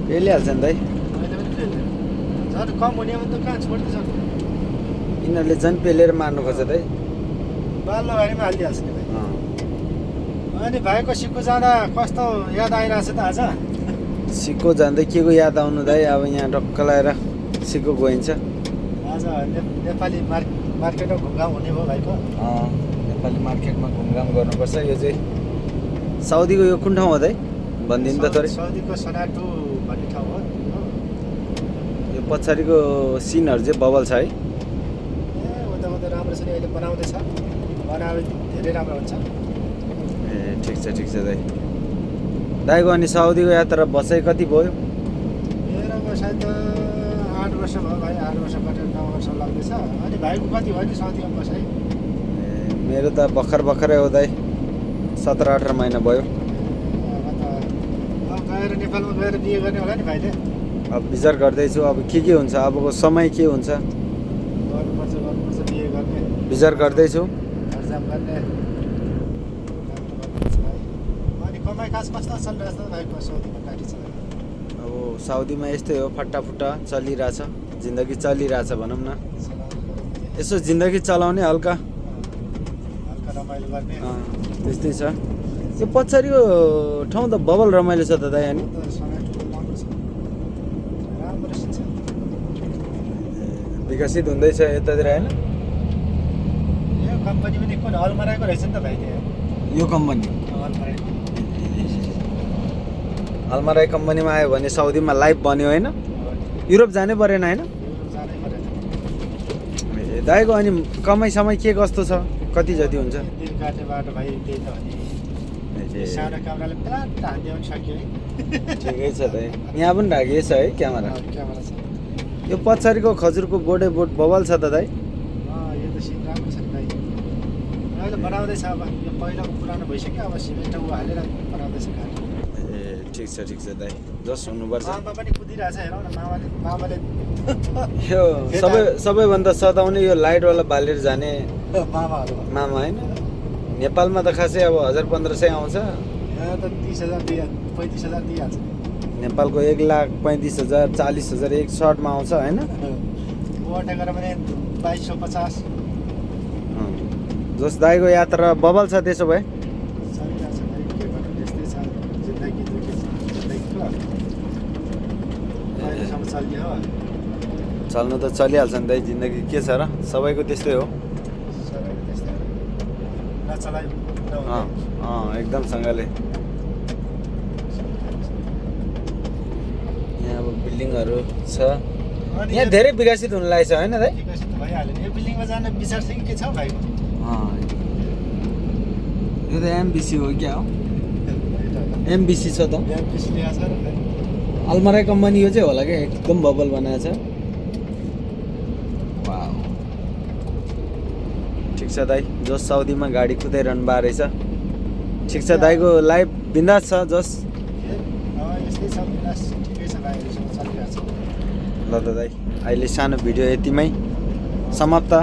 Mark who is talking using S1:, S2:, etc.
S1: पेलिहाल्छ नि दाइ।
S2: मैले पनि पेल्दैन झन् कम हुने भने त कहाँ छोड्दै सक्छ
S1: यिनीहरूले झन् पेलेर मार्नु खोज्छ दाइ।
S2: बाल्लो गाडीमा हालिदिइहाल्छ नि भाइ।
S1: अँ।
S2: अनि भाइको सिक्कु जाँदा कस्तो याद आइरहेछ त आज?
S1: सिक्को जाँदै के को याद आउनु दाइ, अब यहाँ टक्क लगाएर सिक्को गइन्छ।
S2: आज नेपाली मार्केटमा घुमघाम हुने भयो भाइको।
S1: नेपाली मार्केटमा घुमघाम गर्नुपर्छ। यो चाहिँ साउदीको यो कुन ठाउँ हो दाइ भनिदिनु त थोरै।
S2: साउदीको सनाटु भन्ने ठाउँ हो।
S1: यो पछाडिको सिनहरू चाहिँ बबल छ है।
S2: ए उता राम्रो छ नि, अहिले बनाउँदैछ। बनाए धेरै राम्रो हुन्छ।
S1: ए ठिक छ दाइ। दाइको अनि साउदीको यात्रा बसाइ कति भयो?
S2: मेरो बसाइ त 8 वर्ष भयो भाइ। 8 वर्ष कटेर 9 वर्ष लाग्दैछ। अनि भाइको कति भयो नि साउदीमा बसाइ?
S1: ए मेरो त भर्खरै हो दाइ, 17-18 महिना भयो।
S2: अब गएर नेपालमा गएर बिहे गर्ने होला नि भाइले?
S1: अब विचार गर्दैछु, अब के हुन्छ, अबको समय के हुन्छ
S2: गर्नुपर्छ बिहे गर्ने।
S1: विचार गर्दैछु।
S2: घरजाम गर्ने। अनि कमाइ काज कस्तो चलिरहेछ त भाइको साउदीमा गाडी चलाएर?
S1: अब साउदीमा यस्तै हो, फट्टाफुट्टा चलिरहेछ, जिन्दगी चलिरहेछ भनौँ न। यसो जिन्दगी चलाउने हल्का
S2: हल्का रमाइलो गर्ने।
S1: त्यस्तै छ। यो पछाडिको ठाउँ त बबल रमाइलो छ त दाइ। अनि
S2: राम्रो छ।
S1: विकसित हुँदैछ यतातिर होइन?
S2: यो कम्पनी पनि कुन अलमराको रहेछ नि त भाइ?
S1: यो कम्पनी अलमराई कम्पनीमा आयो भने साउदीमा लाइभ बन्यो होइन? युरोप जानै परेन होइन? दाइको अनि कमाइ समय के कस्तो छ, कति जति हुन्छ?
S2: दिन काट्ने बाटो भाइ त्यही त हो नि। सानो क्यामेराले प्लाट हान्दियो भने सक्यो है।
S1: ठिकै छ दाइ। यहाँ पनि राखिएछ है क्यामेरा?
S2: क्यामेरा छ।
S1: यो पछाडिको खजुरको बोर्ड बबल छ त दाइ?
S2: यो त सिन राम्रो छ नि भाइ। अहिले बनाउँदैछ। अब यो पहिलाको पुरानो भइसक्यो। अब सिमेन्ट हालेर बनाउँदैछ घाट।
S1: ए ठिक छ दाइ, जस हुनुपर्छ।
S2: मामा पनि कुदिरहेछ हेरौँ न। मामाले
S1: यो सबैभन्दा सताउने यो लाइटवाला बालेर जाने
S2: मामाहरू
S1: मामा होइन? नेपालमा त खासै अब 1000-1500 आउँछ।
S2: यहाँ त 30,000 35,000 दिइहाल्छ।
S1: नेपालको 1,35,000 40,000 एक सर्टमा आउँछ होइन?
S2: ओभरटेकर भने 2250।
S1: जस दाइको यात्रा बबल छ त्यसो भए।
S2: चलिरहेछ भाइ, के गर्नु, त्यस्तै छ जिन्दगी। जिन्दगीको अहिलेसम्म चल्यो हो।
S1: चल्नु त चलिहाल्छ नि दाइ, जिन्दगी के छ र, सबैको त्यस्तै हो।
S2: सबैको त्यस्तै हो। नचलाइ
S1: एकदम सँगले। यहाँ अब बिल्डिङहरू छ। यहाँ धेरै विकसित हुन लागेको छ होइन दाइ?
S2: विकसित भइहाल्यो नि। यो बिल्डिङमा जाने विचार चाहिँ के छ भाइको?
S1: यो त एमबिसी हो क्या हो? एमबिसी छ त।
S2: एमबिसी ल्याएको छ र भाइ।
S1: अलमराई कम्पनी यो चाहिँ होला क्या, एकदम बबल बनाएको छ। ठिक छ दाइ, जस साउदीमा गाडी कुदाइरहनु भएको रहेछ। ठिक छ दाइको लाइफ बिन्दास छ जस।
S2: यस्तै छ बिन्दास, ठिकै छ भाइ, अहिलेसम्म चलिरहेको छ।
S1: ल त दाइ, अहिले सानो भिडियो यतिमै समाप्त।